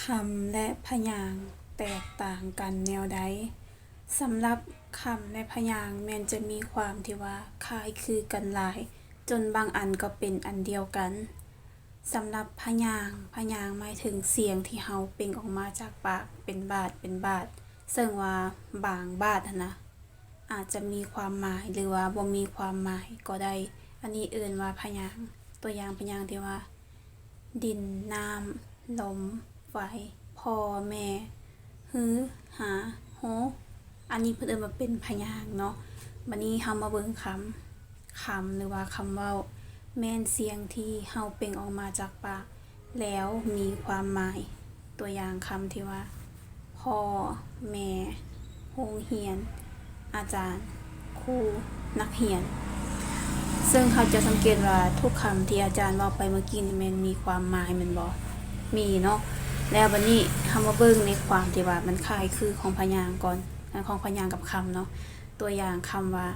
ຄຳ ແລະ ພະຍາງແຕກຕ່າງກັນແນວໃດ? ສຳລັບຄຳ ແລະ ພະຍາງແມ່ນຈະມີຄວາມທີ່ວ່າຄ້າຍຄືກັນຫຼາຍ, ຈົນບາງອັນກໍເປັນອັນດຽວກັນ. ສຳລັບພະຍາງ, ພະຍາງໝາຍເຖິງສຽງທີ່ເຮົາເປັ່ງອອກມາຈາກປາກເປັນບາດເປັນບາດ, ເຊິ່ງວ່າບາງບາດຫັ້ນນະ ອາດຈະມີຄວາມໝາຍ ຫຼືວ່າບໍ່ມີຄວາມໝາຍກໍໄດ້. ອັນນີ້ເອີ້ນວ່າພະຍາງ. ຕົວຢ່າງພະຍາງທີ່ວ່າ ດິນ, ນ້ຳ, ລົມ, ໄຟ, ພໍ່, ແມ່, ຮື, ຫາ, ໂຮ. ອັນນີ້ເພິ່ນເອີ້ນວ່າເປັນພະຍາງເນາະ. ບັດນີ້ເຮົາມາເບິ່ງຄຳ. ຄຳ ຫຼືວ່າຄຳເວົ້າ ແມ່ນສຽງທີ່ເຮົາເປັ່ງອອກມາຈາກປາກ ແລ້ວມີຄວາມໝາຍ. ຕົວຢ່າງຄຳທີ່ວ່າ ພໍ່, ແມ່, ໂຮງຮຽນ, ອາຈານ, ຄູ, ນັກຮຽນ. ເຊິ່ງເຮົາຈະສັງເກດວ່າທຸກຄຳທີ່ອາຈານເວົ້າໄປເມື່ອກີ້ນີ້ແມ່ນມີຄວາມໝາຍແມ່ນບໍ່? ມີເນາະ. ແລ້ວບັດນີ້ເຮົາມາເບິ່ງໃນຄວາມທີ່ວ່າມັນຄ້າຍຄືຂອງພະຍາງກ່ອນ, ຂອງພະຍາງກັບຄຳເນາະ. ຕົວຢ່າງຄຳວ່າ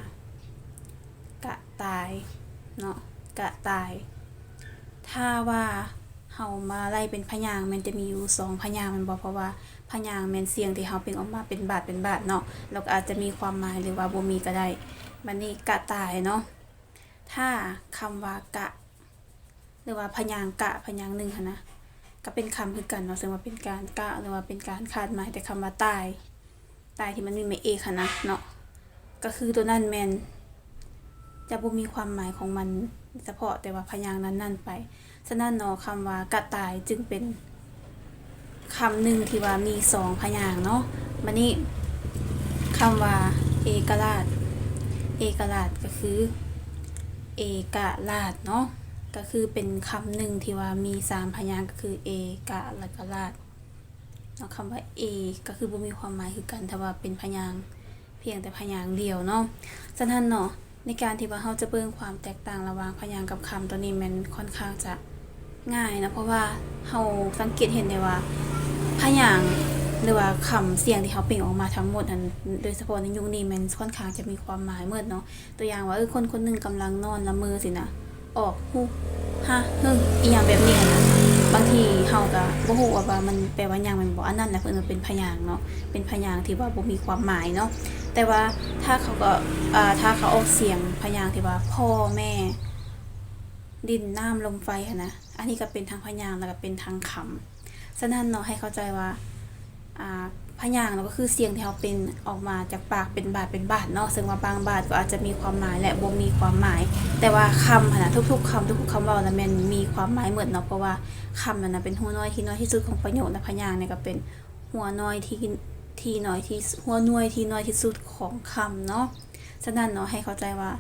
ກະຕ່າຍເນາະ, ກະຕ່າຍ. ຖ້າວ່າເຮົາມາໄລ່ເປັນພະຍາງ ແມ່ນຈະມີຢູ່ສອງພະຍາງແມ່ນບໍ່? ເພາະວ່າພະຍາງແມ່ນສຽງທີ່ເຮົາເປັ່ງອອກມາເປັນບາດເປັນບາດເນາະ, ແລ້ວກໍອາດຈະມີຄວາມໝາຍ ຫຼືວ່າບໍ່ມີກໍໄດ້. ບັດນີ້ກະຕ່າຍເນາະ, ຖ້າຄຳວ່າກະ ຫຼືວ່າພະຍາງກະພະຍາງໜຶ່ງຫັ້ນນະ ກໍເປັນຄຳຄືກັນເນາະ, ເຊິ່ງວ່າເປັນການກະ ຫຼືວ່າເປັນການຄາດໝາຍ, ແຕ່ຄຳວ່າຕ່າຍ, ຕ່າຍທີ່ມັນມີແມ່ເອກຫັ້ນນະເນາະ, ກໍຄືຕົວນັ້ນແມ່ນຈະບໍ່ມີຄວາມໝາຍຂອງມັນສະເພາະແຕ່ວ່າພະຍາງນັ້ນໆໄປ. ສະນັ້ນເນາະ ຄຳວ່າກະຕ່າຍຈຶ່ງເປັນ ຄຳໜຶ່ງທີ່ວ່າມີສອງພະຍາງເນາະ. ບັດນີ້ຄຳວ່າເອກະລາດ, ເອກະລາດກໍຄືເອກະລາດເນາະ, ກໍຄືເປັນຄຳໜຶ່ງທີ່ວ່າມີສາມພະຍາງ ກໍຄືເອກະ ແລ້ວກໍລາດເນາະ. ຄຳວ່າເອ ກໍຄືບໍ່ມີຄວາມໝາຍຄືກັນ ຖ້າວ່າເປັນພະຍາງ ພຽງແຕ່ພະຍາງດຽວເນາະ. ສະນັ້ນເນາະ ໃນການທີ່ວ່າເຮົາຈະເບິ່ງຄວາມແຕກຕ່າງລະຫວ່າງພະຍາງກັບຄຳ ຕົວນີ້ແມ່ນຄ່ອນຂ້າງຈະງ່າຍເນາະ, ເພາະວ່າເຮົາສັງເກດເຫັນໄດ້ວ່າພະຍາງ ຫຼືວ່າຄຳສຽງທີ່ເຮົາເປັ່ງອອກມາທັງໝົດຫັ້ນ ໂດຍສະເພາະໃນຍຸກນີ້ແມ່ນຄ່ອນຂ້າງຈະມີຄວາມໝາຍໝົດເນາະ. ຕົວຢ່າງວ່າ ເອີ ຄົນຄົນໜຶ່ງກຳລັງນອນລະເມີຊີ້ນະ ອອກ ຫຸ ຫະ ຫຶ ອີ່ຫຍັງແບບນີ້ຫັ້ນນະ, ບາງທີເຮົາກໍບໍ່ຮູ້ວ່າ ວ່າມັນແປວ່າຫຍັງແມ່ນບໍ່? ອັນນັ້ນແຫຼະເພິ່ນວ່າເປັນພະຍາງເນາະ, ເປັນພະຍາງທີ່ວ່າບໍ່ມີຄວາມໝາຍເນາະ. ແຕ່ວ່າຖ້າເຂົາກໍ ອ່າ ຖ້າເຂົາອອກສຽງພະຍາງທີ່ວ່າ ພໍ່ ແມ່ ດິນ ນ້ຳ ລົມ ໄຟ ຫັ້ນນະ, ອັນນີ້ກໍເປັນທັງພະຍາງ ແລ້ວກໍເປັນທັງຄຳ. ສະນັ້ນເນາະ ໃຫ້ເຂົ້າໃຈວ່າ ອ່າ ພະຍາງເນາະ ກໍຄືສຽງທີ່ເຮົາເປັ່ງອອກມາຈາກປາກເປັນບາດເປັນບາດເນາະ, ເຊິ່ງວ່າບາງບາດກໍອາດຈະມີຄວາມໝາຍ ແລະ ບໍ່ມີຄວາມໝາຍ. ແຕ່ວ່າຄຳຫັ້ນນະ ທຸກໆຄຳ ທຸກໆຄຳເວົ້ານະ ແມ່ນມີຄວາມໝາຍໝົດເນາະ, ເພາະວ່າຄຳນັ້ນນະ ເປັນຫົວໜ່ວຍທີ່ນ້ອຍທີ່ສຸດຂອງປະໂຫຍກນະ, ພະຍາງນີ້ກໍເປັນຫົວໜ່ວຍທີ່ ທີ່ນ້ອຍທີ່ ຫົວໜ່ວຍທີ່ນ້ອຍທີ່ສຸດຂອງຄຳເນາະ. ສະນັ້ນເນາະ ໃຫ້ເຂົ້າໃຈວ່າ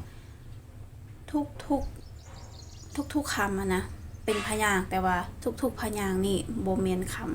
ທຸກໆ ທຸກໆຄຳຫັ້ນນະ ເປັນພະຍາງ, ແຕ່ວ່າທຸກໆພະຍາງນີ້ບໍ່ແມ່ນຄຳ.